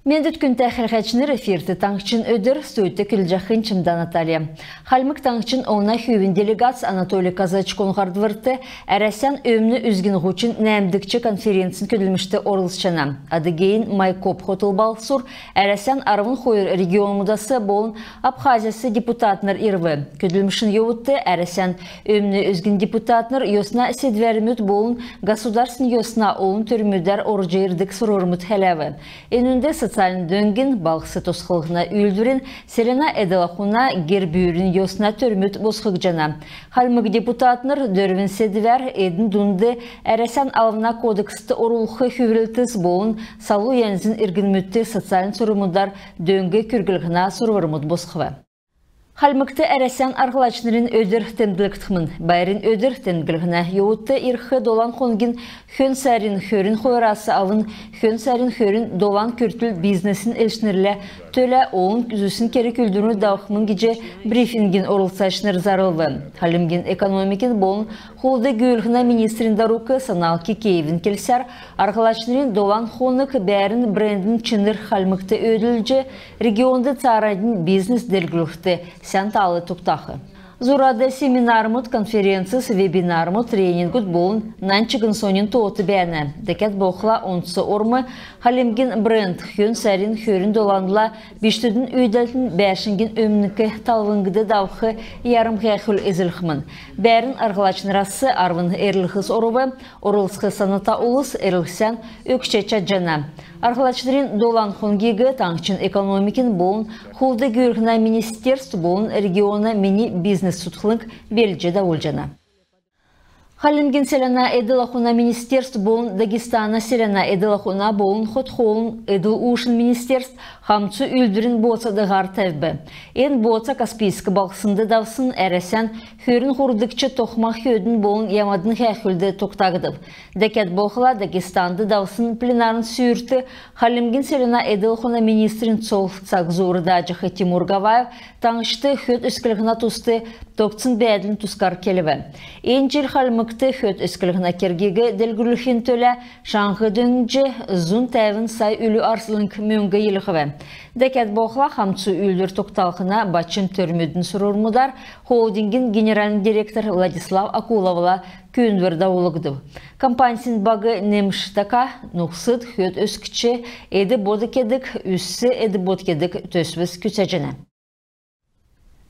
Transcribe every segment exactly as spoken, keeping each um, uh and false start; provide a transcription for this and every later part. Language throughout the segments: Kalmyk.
Мендвт, күндтә хәләһәчнр! Эфирт «Таңһчин өдр», студьд көдлҗәхнь Чимдә Наталья. Хальмг Таңһчин олна хүүвин делегац Анатолий Козачкон һардврт Әрәсән өмн үзгин һучн нәәмдгч конференцин көдлмшт орлцҗана. Адыгейн Майкоп хотл балһсур Әрәсән арвн хойр регионмудас болн Абхазияс депутатнр ирв. Көдлмшин йовудт Әрәсән өмн үзгин депутатнр йосна седвәрмүд болн государственн йосна олн төрмүдәр орҗ ирдг сурврмуд хәләв. Энүнд социальн дөңгин, балһс тосхлһна үүлдврин, селәнә эдл-ахуна, гер-бүүрин йосна төрмүд босхгдҗана. Хальмг депутатнр дөрвн седвәр, эдн дунд Әрәсән алвна кодекст орулх хүврлтс болн салу янзин иргнмүдт социальн сурврмудар дөң күрглһнә сурврмуд босхв. Хальмгт Әрәсән арһлачнрин өдр темдглгдхмн. Байрин өдр темдглһнә йовудт ирх долан хонгин хөн сарин хөрн хойрас авн хөн сарин хөрн долан күртл бизнесин элчнрлә төлә олн зүсн керг-үүлдврмүд давхмн гиҗ брифингин орлцачнр зарлв. Хальмгин экономикин болн хулд-гүүлһнә министрин дарук Санал Кикеевин келсәр, арһлачнрин долан хонг бәәрн брендин чинр Хальмгт өөдлүлҗ, регионд цааранднь бизнес делгрүлхд сән таал тогтах. Зурад семинармуд, конференцс, вебинармуд, тренингүд болн нань чигн соньн тоот бәәнә. Дәкәд болхла онц орм Хальмгин бренд хөн сарин хөрн доланла бичкдүдин үүдәлтин бәәшңгин өмнк талвңд давх ярмг һәәхүл эзлхмн. Бәәрн арһлачнрас арвн эрлһс орв. Орлцх саната улс эрлһсән өгч чадҗана. Арһлачнрин долан хонгиг таңһчин экономикин болн хулд-гүүлһнә министерств болн региона «Мини бизнес» цутхлң белдҗ давулҗана. Хальмгин селәнә эдл-ахуна министерств болн Дагестана селәнә эдл-ахуна болн хот-хоолын эдл-уушин министерств хамцу үүлдврин бооцад һар тәвв. Эн бооца Каспийск балһснд давсн Әрәсән хөрн һурвдгч тохма хөөдин болн ямадын һәәхүлд тогтагдв. Дәкәд болхла Дагестанд давсн пленарн сүүрт Хальмгин селәнә эдл-ахуна министрин цол цаг зуур дааҗах Тимур Гаваев таңһчд хөд өсклһнә туст тогтсн бәәдлин тускар келв. Эн җил Хальмгт хөд өсклһнә кергиг делгрүлхин төлә шаңһ дөңнҗ зун тәвн сай үлү арслң мөңг йилһв. Дәкәд болхла хамцу үүлдвр тогталһна бачм төрмүдин сурврмудар холдингин генеральн директор Владислав Акуловла күүндвр давулгдв. Компаньсин баг немш така, нухсд хөд өскч эд-бод кедг, үзг эд-бод кедг төсвс күцәҗәнә.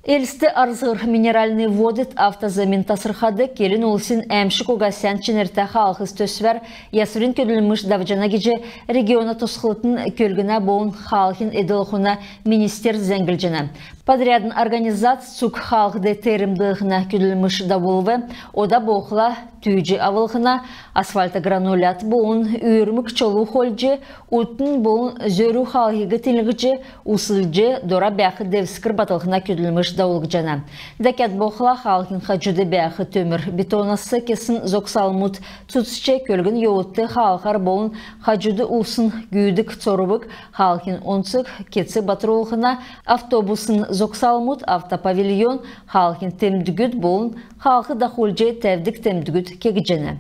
Элст — Арзгир — Минеральные Воды — автозамин тасрхад келн улсин «Әәмшг уга сән чинртә хаалһс» төсвәр ясврин көдлмш давҗана гиҗ региона тосхлтын, көлгнә болн хаалһин эдл-ахуна министерств зәңглҗәнә. Подрядн организац цуг хаалһд термдлһнә көдлмш давулв. Ода болхла түүҗ авлһна, асфальтогранулят болн үүрмг чолу хольҗ, утн болн зөрү хаалһиг тилһҗ, услҗ, дора бәәх девскр батлһна көдлмш давулгдҗана. Дәкәд болхла хаалһин хаҗуд бәәх төмр бетонас кесн зогсалмуд цуцҗ, көлгн йовудт хаалһар болн хаҗуд усн гүүдг цорвг, хаалһин онцг кец батрулһна, автобусн зогсалмуд, автопавильон, хаалһин темдгүд болн хаалһ дахулҗ тәвдг темдгүд кегдҗәнә.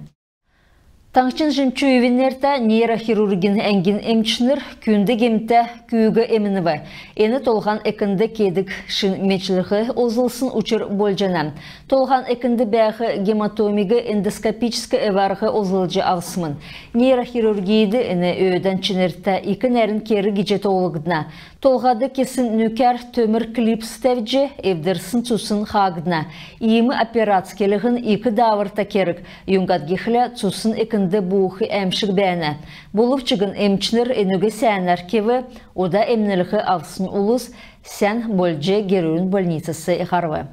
Таңһчин Жемчуевин нертә нейрохирургин әңгин эмчнр күнд гемтә күүг эмнв. Эн толһан экнд кедг шин медҗлһ олзлсн учр болҗана. Толһан экнд бәәх гематомиг эндоскопическ эв-арһ олзлҗ авсмн. Нейрохирургид эн өөдән чинртә ик нәрн керг гиҗ тоолгдна. Толһад кесн нүкәр төмр клипс тәвҗ, эвдрсн цусн хаагдна. Иим операц келһн ик дааврта керг, юңгад гихлә цусн экнд буух әәмшг бәәнә. Болв чигн эмчнр энүг сәәнәр кев. Ода эмнлһ авсн улс сән болҗ герүрн больницас һарв.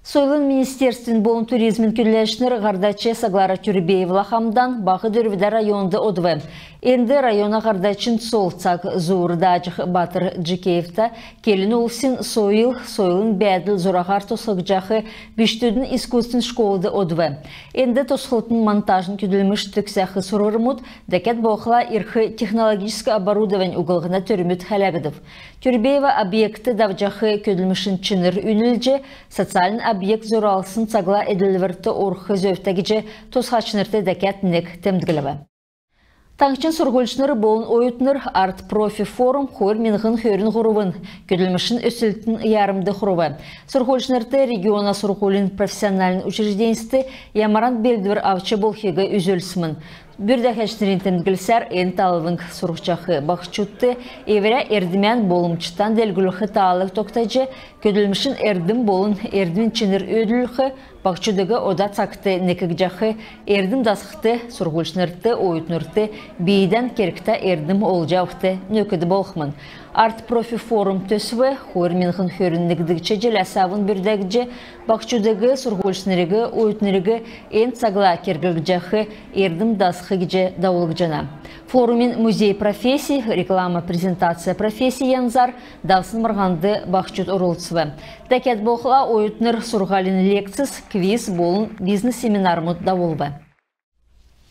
Сойлын министерствин болн туризмин көдләчнр һардач Саглара Тюрбеевла хамдан Баһ Дөрвдә районд одв. Энд района һардачин цол цаг зуур дааҗах Батр Джикеевта келн улсин сойл, сойлын бәәдл зураһар тосхгдҗах бичкдүдин искусствин школд одв. Энд тосхлтын-монтажн көдлмш төгсәх сурврмуд, дәкәд болхла ирх технологическ оборудовань углһна төрмүд хәләгдв. Тюрбеева объектд давҗах көдлмшин чинр үнлҗ, социальн объект зуралсн цагла эдлврт орх зөвтә гиҗ тосхачнрт дәкәд нег темдглв. Таңһчин сурһульчнр болн оютнр «Арт-Профи» форум хойр миңһн хөрн һурвн көдлмшин өслтин ярмд хурв. Сурһульчнрт региона сурһулин профессиональн учрежденьст ямаран белдвр авч болхиг үзүлсмн. Бүрдәһәчнрин темдглсәр, эн талвң сурһҗах баһчудт эврә эрдмән болмҗтан делгрүлх таал тогтаҗ, көдлмшин эрдм болн эрдмин чинр өөдлүлх, баһчудыг ода цагт некгдҗәх эрдм дасхд сурһульчнрт, оютнрт бийдән кергтә эрдм олҗ авхд нөкд болхмн. «Арт-Профи» форум төсв хойр миңһн хөрн негдгч җиләс авн бүрдәгдҗ, баһчудыг, сурһульчнриг, оютнриг эн цагла керглгдҗәх эрдм дасх гиҗ давулгдҗана. Форумин «Музей профессий», «Реклама, презентация профессий» янзар давсн марһанд баһчуд орлцв. Дәкәд болхла оютнр сурһалин лекцс, квиз болн бизнес-семинармуд давулв.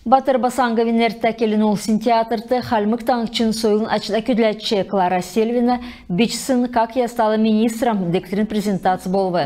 Батыр Басанговин нертә келн улсин театрт Хальмг Таңһчин сойлын ачта көдләч Клара Сельвина бичсн «Как я стала министром» дегтрин презентац болв.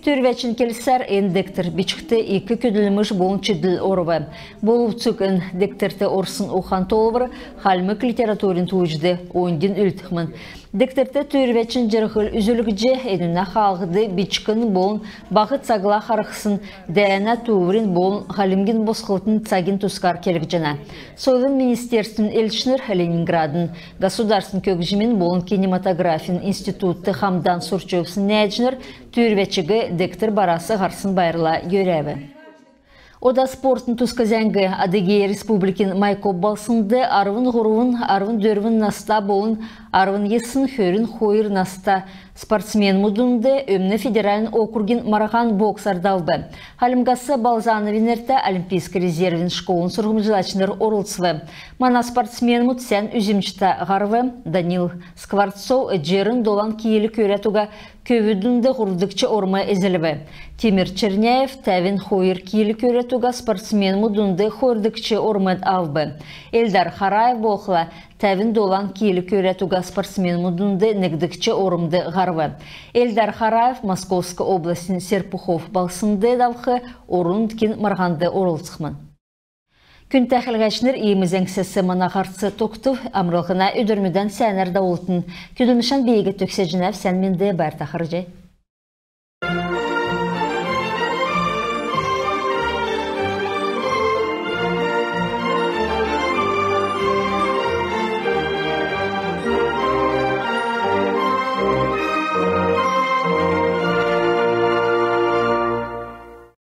Түүрвәчин келсәр, эн дегтр бичхд ик көдлмш болн чидл орв. Болв цуг эн дегтрт орсн ухан-тоолвр хальмг литературин тууҗд оньдин үлдхмн. Дегтрт түүрвәчин җирһл үзүлгдҗ, энүнә хаалһд бичгин болн баһ цагла харһсн дәәнә, тууврин болн хальмгин босхлтын цагин тускар келгдҗәнә. Сойлын министерствин элчнр, Ленинградын государственн көгҗмин болн кинематографин институтд хамдан сурч йовсн нәәҗнр түүрвәчиг дегтр барас һарсн байрла йөрәв. Ода спортын туск зәңг. Адыгей Республикин Майкоп балһснд арвн һурвн, арвн дөрвн наста болн арвн йисн, хөрн хойр наста спортсменмүдин дунд Өмн федеральн округин марһан боксар давв. Хальмгас Балзановин нертә олимпийск резервин школын сурһмҗлачнр орлцв. Мана спортсменмүд сән үзмҗтә һарв. Данил Скворцов җирн долан кил күрәд уга көвүдин дунд һурвдгч орм эзлв. Тимир Черняев тәвн хойр кил күрәд уга спортсменмүдин дунд хойрдгч ормд авв. Эльдар Хараев болхла тәвн долан кил күрәд уга спортсменмүдин дунд негдгч ормд һарв. Эльдар Хараев Московск областин Серпухов балһснд давх орн-нутгин марһанд орлцхмн. Күндтә хәләгчнр, иим зәңгсәс мана һарц тогтв. Амрлһна өдрмүдән сәәнәр давултн. Көдлмшән би иигәд төгсәҗәнәв. Сән менд, байрта харһий.